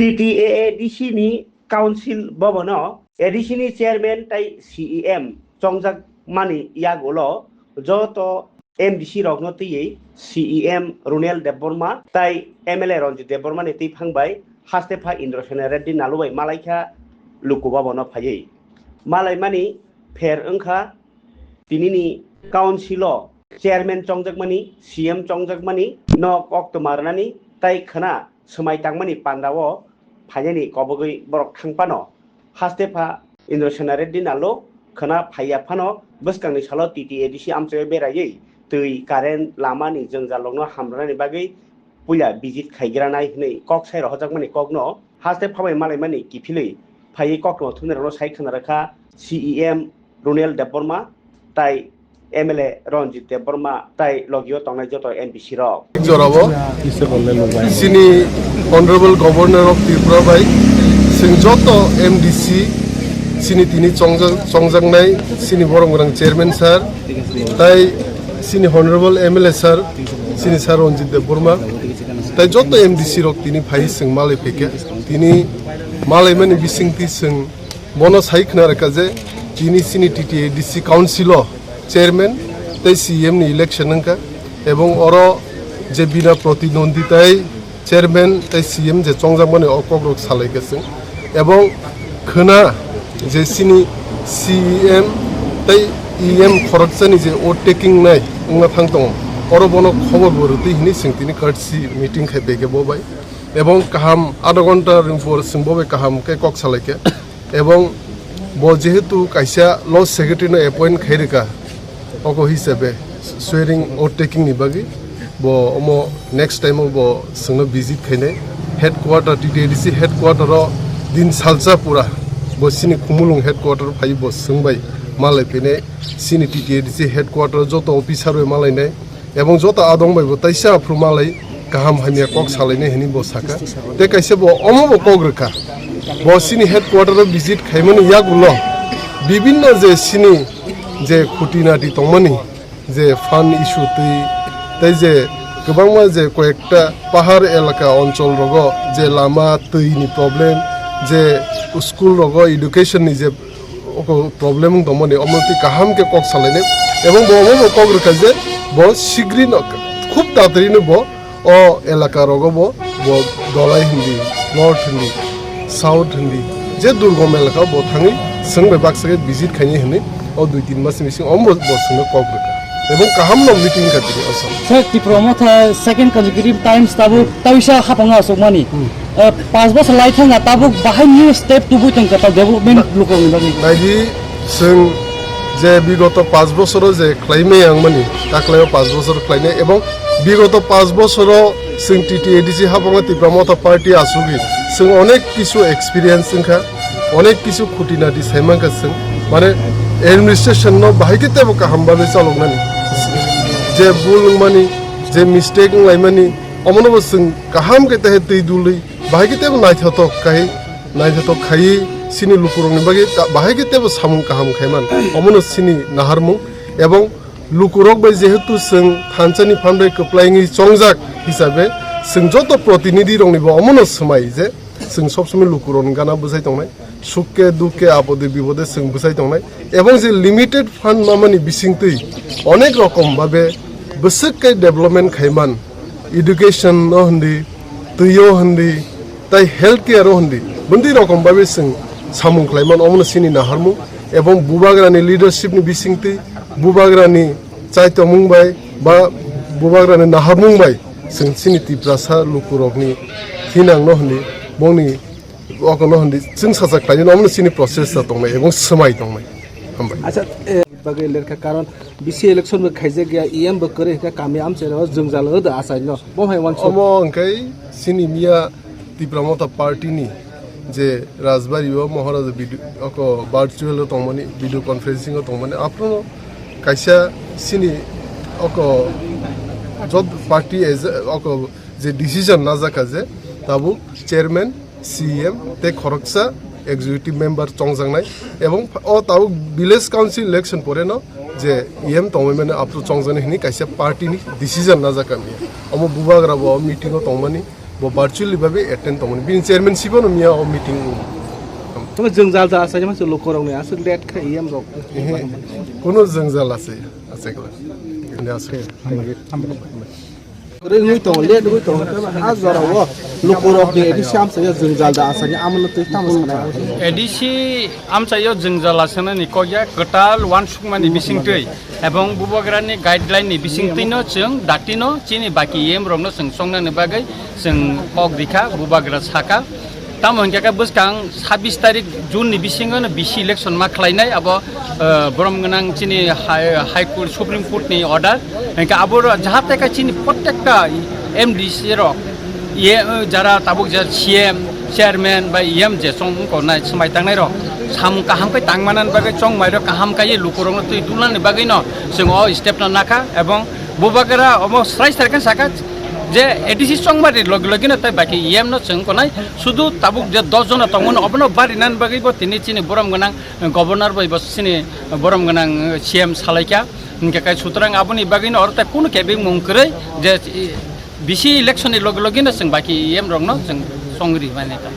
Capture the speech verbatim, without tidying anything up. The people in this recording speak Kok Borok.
T T A A D C ni Council Bhavan o A D C ni chairman tai C E M chongjak mani yagulo joto M D C rokno twiwi C E M Runel Debbarma tai M L A Ranjit Debbarma ni twi phang bai haste pha Indrasena Reddy Nalu bai malaikha Luku Bhavan o phaiwi. Malaimani pher wngkha tinini council o chairman chongjakmani, C M chongjakmani no koktwma rwnani tai khwna swmai tangmani pandao phainani kobogwi borok thang phano. Haste pha Indrasena Reddy Nalu khwna phaiya phano bwskangni salo T T A D C amchaio beraiwi twi, current, lamani jwngjalrokno hamrwnani bagwi puila visit khaigranai hwnwi kok sai rohorjakmani kokno haste phabai malaimani kiphilwi phaiwi koktwma thumnairokno sai khwna rwkha C E M Runel Debbarma tai M L A Ranjit Debbarma tai logio tongnai joto M D C rok. Jorabo chini Honorable Governor of Tripura bai chwng joto M D C chini tini chongjak-, chongjaknai chini borok rang chairman sir tai chini Honorable M L A sir, chini sir Ranjit Debbarma tai joto M D C rok tini phai chwng malai phaikha. Tini malaimani bisingtwi chwng bono sai khna rwkha je tini chini T T A D C council o chairman tei C E M ni election wngkha, ebong oro je bina protinondhi tai chairman tei C E M je chongjakmani o kokrok salaikha chwng, ebong khwna je chini C E M tei E M khoroksani je vote taking nai wngna thang tongo, oro bono khobor bo rwtwi hwnwi chwng tini courtesy meeting khai phaikha bo bai, ebong kaham adha ghonta ring por chwng bo bai kaham khe kok salaikha. Ebong bo jehetu kaisa law secretary no appoint khai rwkha, oko hisabe swearing oath taking ni bagwi bo omo next time o bo chwngno visit khainai headquarter, T T A D C headquarter o din salsa pura bo chini Khumulwng headquarter phai bo chwng bai malai phainai, chini T T A D C headquarter o joto officer bai malainai. Ebong joto adong bai bo taisa aphuru malai kaham hamya kok salainai hwnwi bo sakha. Tei kaisa bo omo bo kok rwkha. Bo chini headquarter o visit khaimani yagulo bibinno je chini je khuti nati tongmani je fund issue twi tei je kwbangma je koyekta pahar elaka onchol rogo je lama twi ni problem, je school rogo education ni je oko problem wng tongmani, omo twi kaham khe kok salainai. Ebong bo omo bo kok rwkha je bo sigri no, khub tatari no bo o elaka rogo bo, bo Dholai hindi, North hindi, South hindi, je durgom elaka bo thangwi chwng bai baksa khe visit khainai hwnwi o dui tin mas ni bising omo bo chwngno kok rwkha. Ebong kaham no meeting kha tini o sal. Sir, Tipra Motha second consecutive times tabuk taisa hapang asukmani. Hmm. Eh, panch bosor lai thangna tabuk bahai new step tubui tongkha ta development lukurokni bagwi. Naidi, chwng je bigoto panch bosoro je khlaimai ang mani, taklaio panch bosor khlainai, ebong bigoto panch bosoro chwng T T A D C hapangma Tipra Motha Party asugwi chwng onek kisu experience wngkha, onek kisu khuti nati saimankha chwng, mane administration no bahai khe tebo kaham bagwi chaloknani, je bul wngmani, je mistake wnglaimani, omono bo chwng kaham khe tehe twi dului, bahai khe tebo naithotok khai, naithotok khai chini lukurokni bagwi ta-, bahai khe tebo samung kaham khaiman. Omono chini naharmung, ebong lukurok bai jehetu chwng thansani phan bai kwplai wngwi chongjak hisabe chwng joto protinidhi rokni bo omono swmai je chwng sob somoi lukurokni gana bwsai tongnai. Sukke dukke apode bipode chwng bwsai tongnai, ebong je limited fund mamani bisingtwi onek rokom babe bwswk khe development khaiman, education no hindi, twi o hindi, tai health care o hindi, bwndwi rokom babe chwng samung khlaiman, omono chini naharmung, ebong bubagrani leadership ni bisingtwi bubagrani chaitomung bai ba bubagrani naharmung bai chwng chini Tiprasa lukurokni thinang no hindi, bongni Okono hindi chwng sacha khlainani omono chini process ta tongnai ebong swmai tongnai. Hambai. Acha, eh, bagwi lerkha karon B C election bo khaijak ya, E M bo kwrwi kha kami amchaio jwngjal wngda achaino. Bo hai wansuk. Omo hwnkhe chini miya Tipra Motha Party ni je Rajbari o Maharaja video, oko virtual o tongmani, video conferencing o tongmani, aphuru kaisa chini oko jot party as a, oko je decision najak kha je tabuk chairman, C E M tei khoroksa executive member chongjaknai, ebong o tabuk village council election pore no je E M tongwi mano aphuru chongjaknai hwnwi kaisa party ni decision najak kha miya. Omo bubagra bo meeting o tongmani, Bo virtually babe attend tongmani. Bini chairman sibo no miya o meeting. Tamo jwngjal da asai ma se lukorok ni aswk let kha E M rok. Ehe, kono jwngjal asai, asai kla. Ande asai. Rwngwi tongo, let wngwi tongo. A jora o lukorok ni A D C amchai ya jwngjal da asai ni amano twi tamo sanai. A D C amchai yo jwngjal asana ni kokya kwtal wansukmani bisingtwi. Ebong bubagrani guideline ni bisingtwino chwng datino chini baki E M rokno chwng songnani bagwi chwng kok rikha, bubagra saka. Tamo hwnkhe khe bwskang sabbish tarik June ni bisingo no B C election ma khlainai abo, eh, borom gwnang chini High, High Court, Supreme Court ni order. Hwnkhe abo ro-, jahate khe chini prottekta M D C rok, ye, eh, jara tabuk je C M, chairman bai E M je chong wngkha nai swmai tangnai rok samung kaham khe tangmani bagwi chongmai rok kaham khe lukurokno twi dulnani bagwi no chwng o step no nakha ebong bubagra omo srai srai khe saka je A D C chongmani logi logi no tai baki E M no chwng konai sudu tabuk je dos jona tongmani obono barinani bagwi bo tini chini borom gwnang governor bai bo chini borom gwnang C M salaikha hwnkhe kai sutrang aboni bagwi no oro tai kunu kebeng mung kwrwi je B C election ni logi logi no chwng baki E M rok no chwng chongri mani ta.